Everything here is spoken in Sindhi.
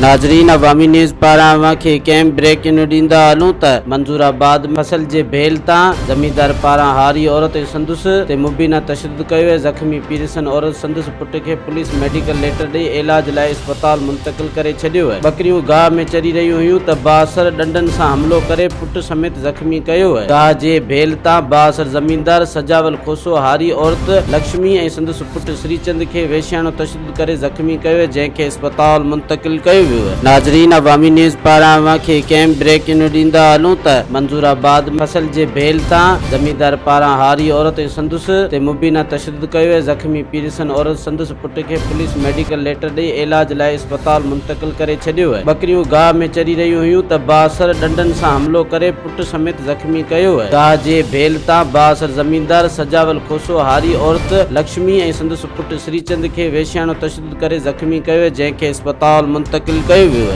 ناظرين عوامي نيوز پاران اوهان کي هڪ اهم بريڪنگ نيوز ڏيندا هلون ته منظور آباد ۾ فصل جي ڀيل تان زميندار پاران هاري عورت ۽ سندس تي مبينا تشدد ڪيو ويو زخمي پيرسن عورت سندس پٽ کي پوليس ميڊيڪل ليٽر ڏئي علاج لاء اسپتال منتقل ڪري ڇڏيو. ٻڪريون گاهه ۾ چري رهيون هيون ته بااثر ڏنڊن سان حملو ڪري پٽ سميت زخمي ڪيو. گاهه جي ڀيل تان بااثر زميندار سجاول کوسو هاري عورت لڪشمي ۽ سندس پٽ سريچند کي وحشياڻو تشدد ڪري زخمي ڪيو جنهن کي اسپتال منتقل ڪيو ويو. ناظرين عوامي نيوز پاران اوهان کي هڪ اهم بريڪنگ نيوز ڏيندا هلون ته منظور آباد ۾ فصل جي ڀيل تان زميندار پاران هاري عورت ۽ سندس تي مبينا تشدد ڪيو ويو زخمي پيرسن عورت سندس پٽ کي پوليس ميڊيڪل ليٽر ڏئي علاج لاء اسپتال منتقل ڪري ڇڏيو. ٻڪريون گاهه ۾ چري رهيون هيون ته بااثر ڏنڊن سان حملو ڪري پٽ سميت زخمي ڪيو. گاهه جي ڀيل تان بااثر زميندار سجاول کوسو هاري عورت لڪشمي ۽ سندس پٽ سريچند کي وحشياڻو تشدد ڪري زخمي ڪيو جنهن کي اسپتال منتقل ڪيو ويو.